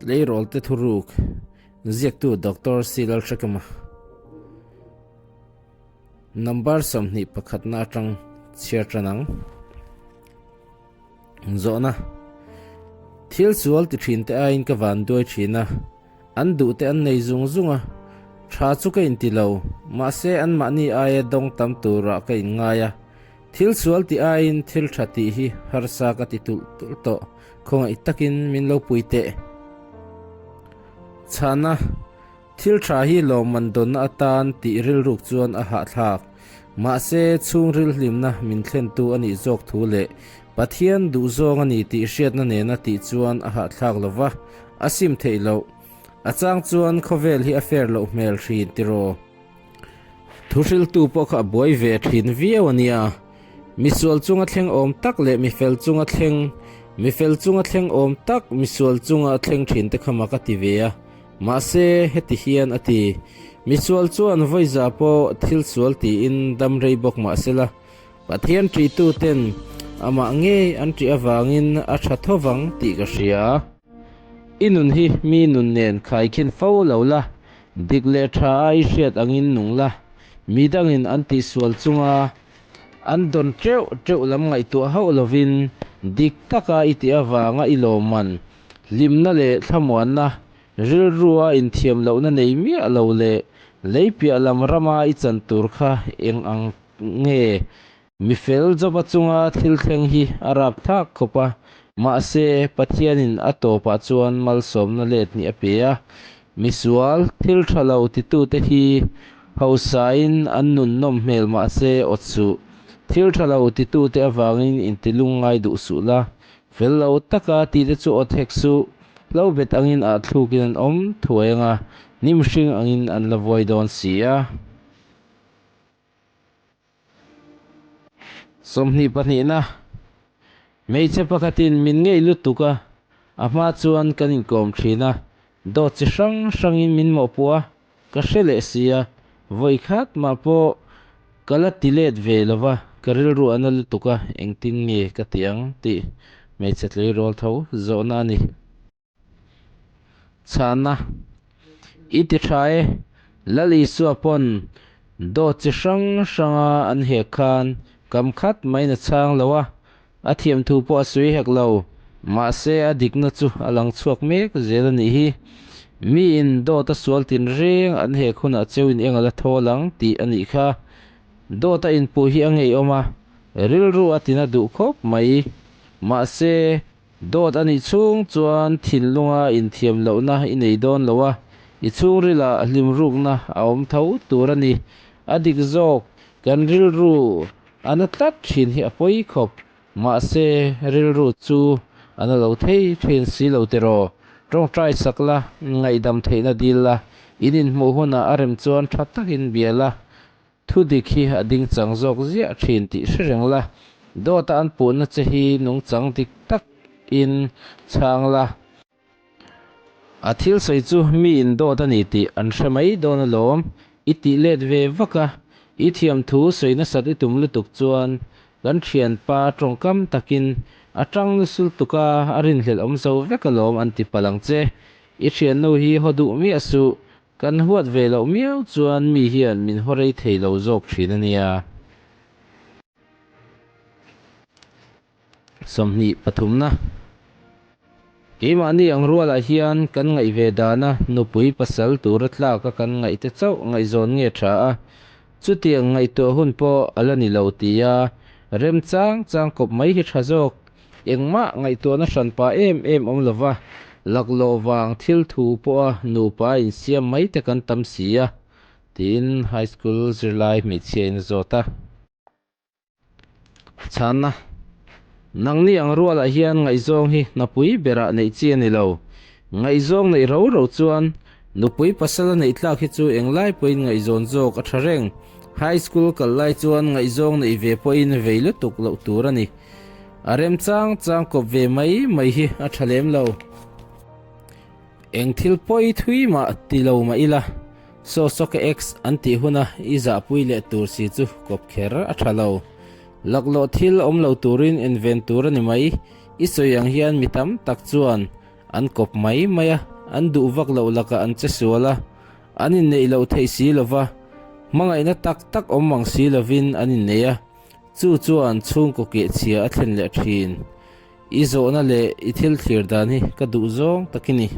Tleirawlte thuruk ziaktu Doctor C Lalhrekima Number 21 na atang chhiar tan ang. Zawhna, Thil sual ti thin te aiin ka van duai thin a, an duh te an nei zung zung a, tha chu ka inti lo, mahse anmahni aia dawng tam turah ka inngai a, thil sual tih aiin thil tha tih hi harsa ka ti tulh tulh tawh, khawngaih takin min lo pui teh. Chhana. Thil tha hi lawmman dawnna atan tih rilruk chuan a hahthlak. Mahse, chhungril hlimna min thlentu a nih zawk thu leh Pathian duhzawng a ni tih hriatna nena tih chuan a hahthlak lo va, a sim theih loh. A chang chuan khawvel hi a fair loh hmel thin tiraw? Thuhriltu pawh kha a buai ve thin viau a nia. Misual chunga thleng awm tak leh mifel chunga thleng, mifel chunga thleng awm tak misual chunga thleng thin te kha mak a ti ve a. Mahse, heti hian a ti, Misual chuan vawiza pawh thil sual tiin dam rei bawk mah sela, Pathian ṭihtuten amah ngei an ṭih avangin a ṭha tho vang tih ka hria. I nun hi mi nun nen khaikhin fo lo la, dik leh ṭha a i hriat angin nung la, mi dangin an tihsual chunga an dawn ṭeuh ṭeuh lam ngaihtuah hauh lovin dik taka i tih avanga i lawmman Hlimna leh thlamuanna, rilrua inthiam lohna nei miah lo leh lei piah lam rama i chan tur kha eng ang nge? Mi fel Joba chunga thil thleng hi a rap thlak khawp a, mahse Pathianin a tawpah chuan malsawmna let hnih a pe a. Misual, thil tha lo titute hi hausain an nun nawm hmel mahse awt suh. Thil tha lo titute avangin intilung ngai duh suh la, Fel lo taka tihte chu aw thek suh, hlo bet angin ah thlukin an awm thuai anga, hnim hring angin an la vuai dawn si a. 20 pahnihna, Hmeichhe pakhatin min ngei lutuk a, a hma chuan kan inkawm thin a, dawt chi hrang hrangin min mawhpuh a, Ka hre leh si a, vawi khat mah pawh ka la ti let ve lo va, ka rilru a na lutuk a, engtin nge ka ti ang tih hmeichhe tleirawl tho zawhna a ni. Chhana, I ti tha e, Lal Isua pawn dawt chi hrang hranga an hek khan kam khat maiin a chhang lo a, A thiamthu pawh a sawi hek lo, mahse a dikna chu a lang chhuak mek zel a nih hi. Miin dawt a sual tin reng an hek hunah cheuin eng a la thawl ang tih a nih kha. Dawt a inpuh hi a ngeiawm a, rilru a tina duh khawp mai. Mahse, dawt a nih chhung chuan thinlunga inthiam lohna i nei dawn lo a, i chhungrilah hlimrukna a awm tho tur a ni. A dik zawk, kan rilru A na tlat thin hi a pawi khawp, mahse rilru chu a na lo thei thin si lo tiraw? Tawngtai sak la, ngaihdam theihna dil la, in inhmuh hunah a rem chuan tha takin bia la, thu dik hi a ding chang zawk ziah thin tih hre reng la, dawta an puhna che hi nungchang dik takin chhang la. A thil sawi chu mi in dawt a ni tih an hre mai dawn alawm. I tih let ve vak a, i thiam thu sawi nasat i tum lutuk chuan kan thianpa tawngkam takin a tang nusul tuk a, a rinhlelh awm zo vek alawm an ti palh ang che. I thiannu hi haw duh miah suh, kan huat ve loh miau chuan mi hian min haw rei thei lo zawk thin a nia. 20 pathumna. Keimahni ang rualah hian kan ngaih ve dana nupui pasal tura tlaka kan ngaihte chauh ngaihzawn nge tha a, chutiang ngaihtuah hun pawh a la ni lo tia remchang chang kawp mai hi tha zawk. Engmah ngaihtuahna hranpa em em awm lova, laklawh vang thil thu pawha nupa insiam mai te kan tam si a, tiin High School zirlai hmeichhia in a zawt a. Chhanna, Nangni ang rualah hian ngaihzawng hi hnapui berah neih chi a ni lo. Ngaihzawng neih ro ro chuan nupui pasala neih tlak hi chu englai pawhin ngaihzawn zawk a tha reng. High school kal lai chuan ngaihzawng neih ve pawhin vei lutuk loh tur a ni. A remchang chang kawp ve mai mai hi a tha lem lo. Eng thil pawi thui mah ti lo mah ila, saw saw ka ex an tih huna i zahpui leh tur si chu kawp kher a tha lo. Laklawh thil awm lo turin inven tur a ni mai, i sawi ang hian mi tam tak chuan. An kawp mai mai a, an duh vak loh lakah an che sual a, an inneih loh theih si lo va, hmangaihna tak tak awm mang si lovin an innei a, chu chuan chhungkaw kehchhia a thlen leh thin. I zawhna leh i thil thlir dan hi ka duh zawng tak i ni.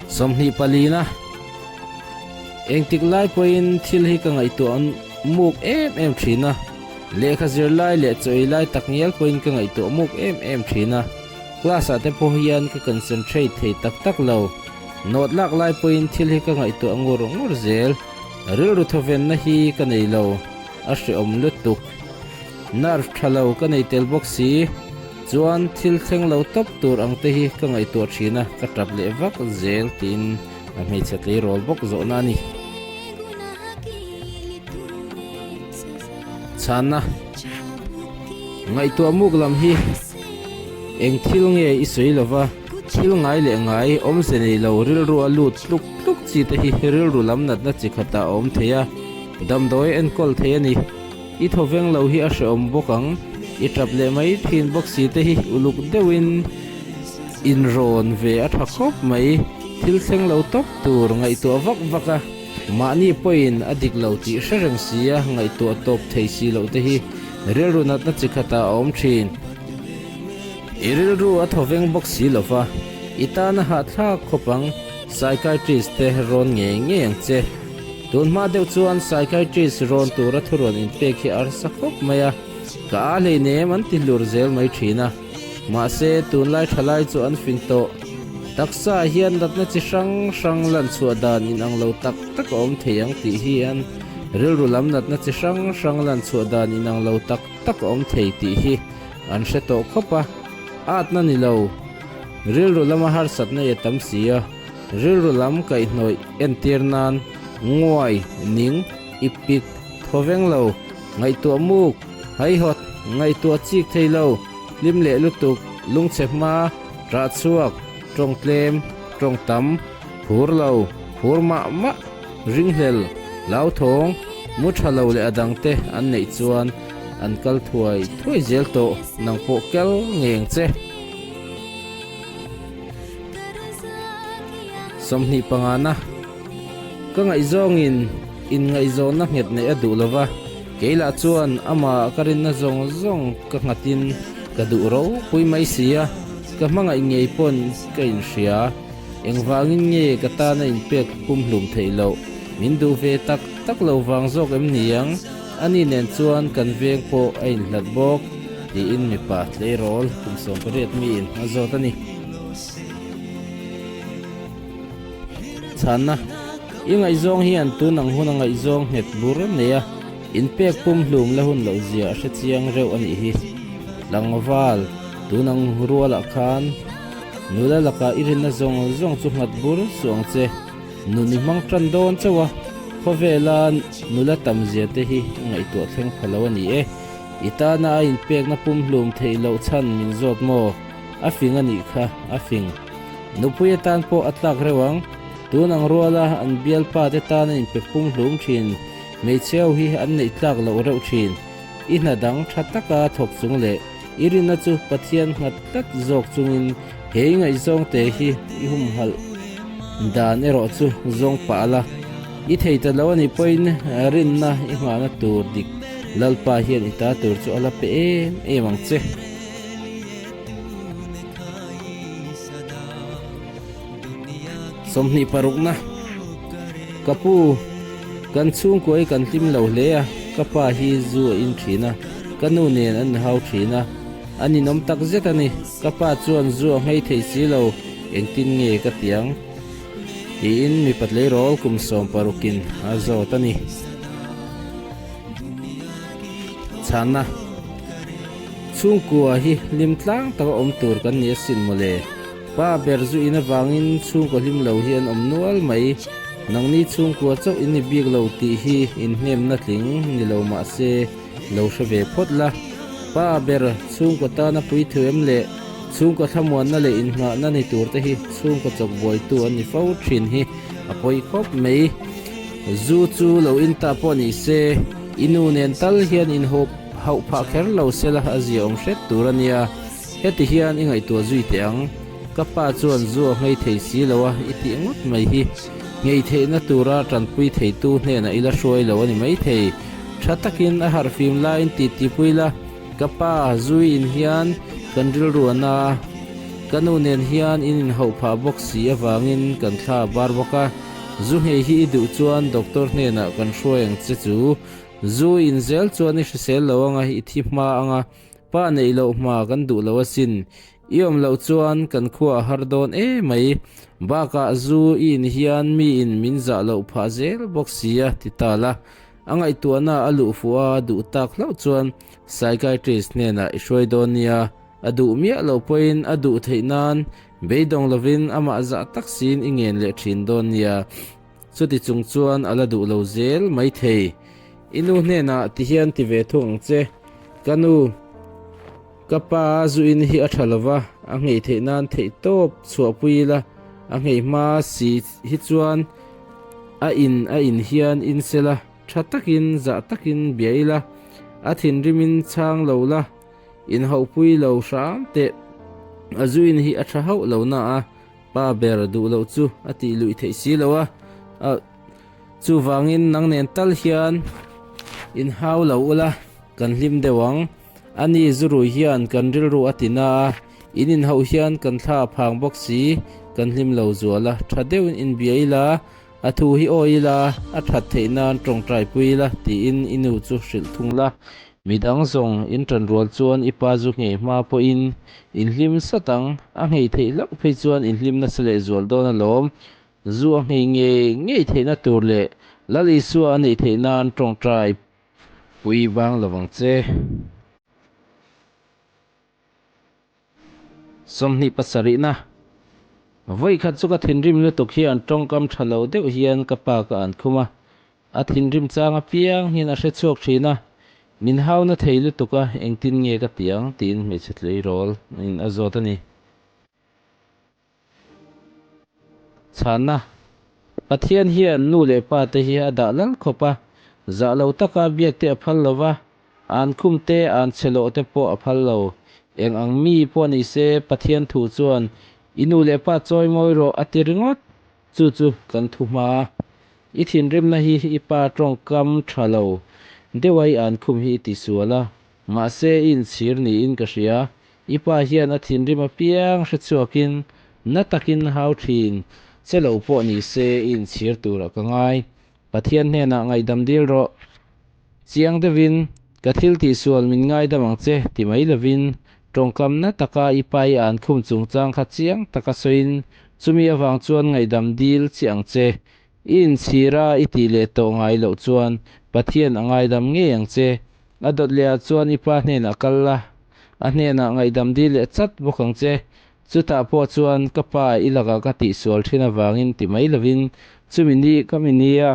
20 palina Engtik lai pawhin thil hi ka ngaihtuah muk em em thin a, lehkha zir lai leh chaw ei lai tak ngial pawhin ka ngaihtuah muk em em thin a, class ah te pawh hian ka concentrate thei tak tak lo, note lak lai pawhin thil hi ka ngaihtuah ngur ngur zel, rilru thawvenna hi ka nei lo, a hrehawm lutuk. Nerve tha lo ka nei tel bawk si. Chuan thil thleng lo tawp tur ang te hi ka ngaihtuah thin a, ka tap leh vak zel tiin a hmeichhe tleirawl bawk zawhna a ni. Chhanna, Ngaihtuah muk lam hi eng thil nge i sawi lova, thil ngai leh ngai awmze nei lo rilru a lut tluk tluk chi te hi rilru lam natna chi khatah a awm thei a, damdawi enkawl thei a ni. I thawveng lo hi a hrehawm bawk ang, i tap leh mai thin bawk si te hi uluk deuhin inrawn ve a tha khawp mai. Thil thleng lo tawp tur ngaihtuah vak vak a, mahni pawhin a dik lo tih hre reng si a ngaihtuah tawp thei si loh te hi rilru natna chi khatah a awm thin. I rilru a thawveng bawk si lo va, i tana hahthlak khawp ang, psychiatrist te rawn ngei ngei ang che. Tun hma deuh chuan psychiatrist rawn tura thurawn inpek hi a rsa khawp mai a, ka a hleinem an ti hlur zel mai thin a. Mahse, tunlai thalai chu an fing tawh. Taksa ah hian natna chi hrang hrang lan chhuah dan inang lo tak tak a awm thei ang tih hian rilru lam natna chi hrang hrang lan chhuah dan inang lo tak tak a awm thei tih hi an hre tawh khawp a. Atna ni lo, rilru lama harsatna i a tam si a. Rilru lam kaihhnawih entir nan nguai, ning, ip pik, thawveng lo, ngaihtuah muk, haihawt, ngaihtuah chik thei lo, hlim leh lutuk, lungchhe hma, ṭah chhuak, ṭawng tlem, ṭawng tam, phur lo, phur mah mah, ringhlel, hlauthawng, mu ṭha lo leh a dangte an neih chuan an kal thuai thuai zel tawh nang pawh kel ngeng che. 20 pangana Ka ngaihzawngin inngaihzawnna nghet neih a duh lova, kei lah chuan amah ka rinna zawng zawng ka nghatin ka duh ropui mai si a, ka hmangaih ngei pawn ka inhria. Engvangin nge ka tana inpek pumhlum theih loh? Min duh ve tak tak lo vang zawk em ni ang? Ani nen chuan kan veng pawh a inhlat bawk, tiin mipa tleirawl kum 18 miin a zawt a ni. Chhanna, I ngaihzawng hian tun ang huna ngaihzawng nghet bur nei a, inpek pumhlum la hun loh zia a hre chiang reuh a nih hi. Tlangval, tun ang rualah khan nula lakah i rinna zawng zawng chu nghat bur suh ang che. Nun i hmang tan dawn chauh a, khawvela nula tam zia te hi ngaihtuah thleng pha lo a ni e. I tana a inpekna pumhlum theih loh chhan min zawt maw? A fing a nih kha, a fing. Nupui atan pawh a tlak reuh ang. Tun ang ruala an bialpa te tana inpe pumhlum thin hmeichhe ho hi an neih tlak loh reuh thin. I hna dang tha taka thawk chung leh i rinna chu Pathian nghat tlat zawk chungin he i ngaihzawng te hi i humhalh dan erawh chu zawng pah la. I thei ta lo a nih pawhin rinna i nghahna tur dik Lalpa hian i ta tur chu a la pe em em ang che. 20 parukna Ka pu, kan chhungkua hi kan hlim lo hle a, ka pa hi zu a in thin a, ka nu nen an inhau thin a, a ninawm tak zet a ni, ka pa chuan zu a nghei thei si lo, engtin nge ka ti ang? Tiin mipa tleirawl kum sawm parukin a zawt a ni. Chhanna. Chhungkua hi hlim tlang taka awm tur kan ni asin mawle. Pa ber zu in avangin chhungkaw hlim lo hi an awm nual mai. Nangni chhungkua chauh in ni bik lo tih hi inhnemna tling ni lo mahse lo hre ve phawt la. Pa ber chhungkaw tana puithu em leh chhungkaw thlamuanna leh inngahna ni tur te hi chhungkaw chawk buaitu an ni fo thin hi a pawi khawp mai. Zu chu lo in ta pawh ni se i nu nen tal hian inhawp. Hauh phah kher lo sela a ziaawm hret tur a nia. Heti hian i ngaihtuah zui teh ang, ka pa chuan zu a nghei thei si lo a i tih ngawt mai hi. Nghei theihna tura tanpui theitu hnenah i la hruai lo a ni maithei. Tha takin a harhfim laiin titipui la, ka pa zui in hian kan rilru a na a, ka nu nen hian in inhauh phah bawk si avangin kan thla a bar bawk a. Zu nghei hi i duh chuan doctor hnenah kan hruai ang che chu. Zu in zel chuan i hrisel lo anga i thi hma anga Pa neih loh hma kan duh lo asin. I awm loh chuan kan khua a har dawn e mai. Bakah zu i in hian mi in min zah loh phah zel bawk si a ti ta la. A ngaihtuahna a luh fuh a duh tak hlauh chuan psychiatrist hnenah i hruai dawn nia. A duh miah loh pawhin a duh theih nan beidawng lovin amah zah tak siin i ngen leh thin dawn nia. Chuti chung chuan a la duh lo zel mai thei. I nu hnenah ti hian ti ve thung ang che. Ka nu, ka pa zu in hi a tha lo va, a nghei theih nan theih tawp chhuahpui ila, a nghei hma si hi chuan a in a in hian in sela, tha takin zah takin bia ila, a thinrimin chhang lo la, inhauhpui lo hram teh. A zu in hi a tha hauh lo na a. Pa ber duh loh chu a tih luih theih si lo a, chuvangin nang nen tal hian inhau lo ula kan hlim deuh ang. Ani zurui hian kan rilru a ti na a, in inhauh hian kan thla a phang bawk si, kan hlim lo zual a, tha deuhin inbia ila, a thu hi awi ila, a that theih nan tawngtai pui ila tiin i nu chu hrilh thung la. Midang zawng in ṭan rual chuan i pa zu nghei hma pawhin in hlim sat ang, a nghei theih hlauh phei chuan in hlim nasa leh zual dawn alawm. Zu a nghei ngei ngei theihna tur leh Lal Isua a neih theih nan ṭawngṭai pui bang lo vang che. 27na. Vawi khat chu ka thinrim lutuk hian ṭawngkam ṭha lo deuh hian ka pa ka an khum a, A thinrim chang apiang hian a hre chhuak thin a, min hauna thei lutuk a, engtin nge ka ti ang tiin hmeichhe tleirawl in a zawt a ni. Chhanna, Pathian hian nu leh pa te hi a dah lal khawp a, zah lo taka biak te a phal lo va, an khum te an chhe loh te pawh a phal lo. Eng ang mi pawh ni se Pathian thu chuan i nu leh pa chawi mawi rawh a ti ringawt. Chu chu kan thu hma. I thinrimna hi i pa tawngkam tha lo deuha i an khum hi i ti sual a, mahse i inchhir niin ka hria. I pa hian a thinrim apiang hre chhuakin na takin hau thin che lo pawh ni se i inchhir turah ka ngai. Pathian hnenah ngaihdam dil rawh. Chiang deuhin, Ka thil tihsual min ngaidam ang che ti mai lovin, tawngkam na taka i pa i an khum chungchang kha chiang taka sawiin, chumi avang chuan ngaihdam dil chiah ang che. I inchhir a i tih leh tawh ngai loh chuan Pathian a ngaidam ngei ang che. A dawt lehah chuan i pa hnenah kal la, a hnenah ngaihdam dil leh chat bawk ang che. Chutah pawh chuan ka pa i lakah ka tihsual thin avangin ti mai lovin, chumi ni ka mi nia.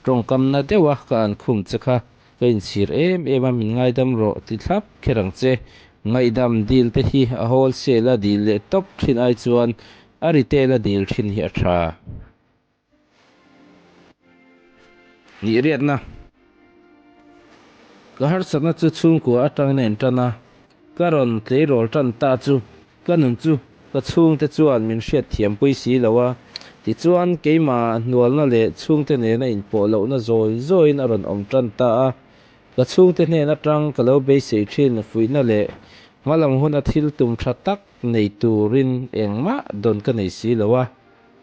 Tawngkamna deuha ka an khum che kha ka inchhir em em a, min ngaidam rawh ti thlap kher ang che. Ngaihdam dil te hi a wholesale a dil leh tawp thin ai chuan a retail a dil thin hi a tha. Nih riatna. Ka harsatna chu chhungkua atangin a intan a, ka rawn tleirawl tan ta chu Ka nun chu ka chhungte chuan min hriat thiampui si lo a, tichuan keimah hnualna leh chhungte nena inpawh lohna zawi zawiin a rawn awm tan ta a. Ka chhungte hnen atang ka lo beisei thin fuihna leh hmalam huna thil tum tha tak nei turin engmah dawn ka nei si lo a.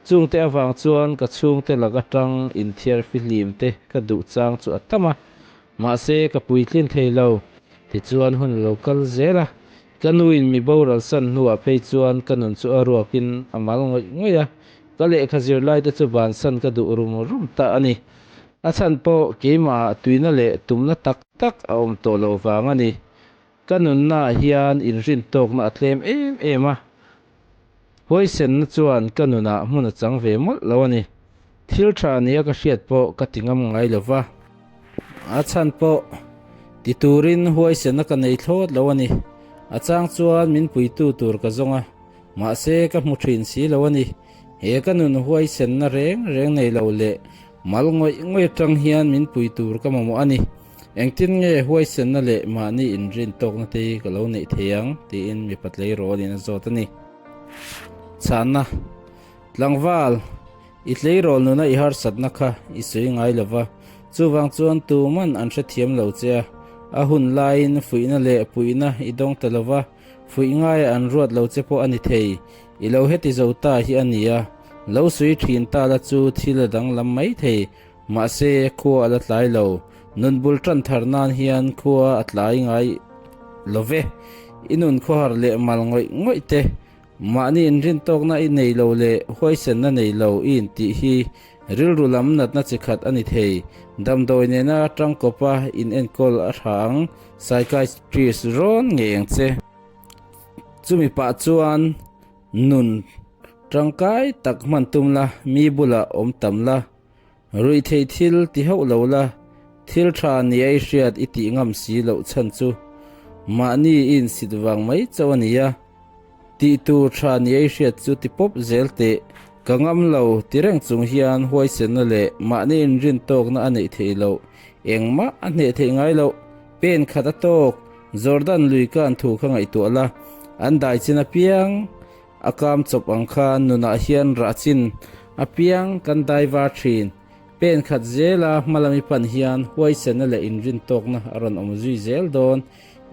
Chungte avang chuan ka chhungte lak atang inthiar fihlim te ka duh chang chu a tam a, mahse ka puitlin thei lo. Tichuan hun a lo kal zel a, Ka nuin mi boral san hnuah phei chuan ka nun chu a ruakin a mal ngawih ngawih a, ka lehkha zirlaite chu bansan ka duh rum rum ta a ni. A chhan pawh keimahah tuina leh tumna tak tak a awm tawh loh vang a ni. Ka nunnaah hian inrin tawkna a tlem em em a, huaisenna chuan ka nunah hmun a chang ve mawlh lo a ni. Thil tha nia ka hriat pawh ka ti ngam ngai lo va. A chhan pawh ti turin huaisenna ka nei thlawt lo a ni. A chang chuan min puitu tur ka zawng a, mahse ka hmu thin si lo a ni. He ka nun huaisenna reng reng nei lo leh mal ngawih ngawih atang hian min pui tur ka mamawh a ni. Engtin nge huaisenna leh mahni inrin tawkna te hi ka lo neih thei ang? tiin mipa tleirawlin a zawt a ni. Chhanna, Tlangval, i tleirawl nuna i harsatna kha i sawi ngai lo va, chuvang chuan tuman an hrethiam lo che a, a hun laiin fuihna leh puihna i dawng ta lo va, fuih ngaia an ruat lo che pawh a ni thei. I lo heti zo ta hi a ni a, lo sawi thin ta la chu thil a danglam mai thei. Mahse, khua a la tlai lo. Nun bul tan thar nan hian khua a tlai ngai lo ve. I nun khawhar leh mal ngawih ngawih te, mahni inrintawkna i nei lo leh huaisenna nei lo i intih hi rilru lam natna chi khat a ni thei. Damdawi nena tangkawpa inenkawl a tha ang, psychiatrist rawn ngei ang che. Chumi pah chuan nun tangkai tak hman tum la, mi bulah awm tam la. Ruihtheih thil ti hauh lo la, thil tha ni a i hriat i tih ngam si loh chhan chu mahni i insit vang mai chauh a ni a, tih tur tha ni a i hriat chu ti pawp zel teh, ka ngam lo ti reng chung hian huaisenna leh mahni inrin tawkna a neih theih loh, engmah a hneh theih ngai loh, pen khat a tawk, Jordan lui kan thu kha ngaihtuah la, an dai chin apiang. A kam chawp ang kha nunah hian rah chin apiang kan dai var thin. Pen khat zela hmalami pan hian huaisenna leh inrintawkna a rawn awm zui zel dawn.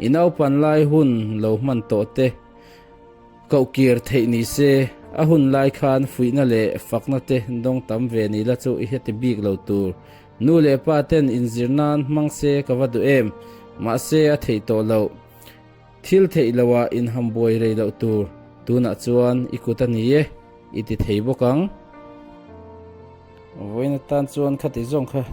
I naupan lai hun lo hman tawh te kohkir theih ni se, a hun lai khan fuihna leh fakna te dawng tam ve ni la chu i heti bik lo tur. Nu leh pa ten inzir nan hmang se ka va duh em, mahse a theih tawh loh. Thil theih loah inham buai rei loh tur, tunah chuan i kut a ni e, i ti thei bawk ang. Vawiin atan chuan khati zawng kha.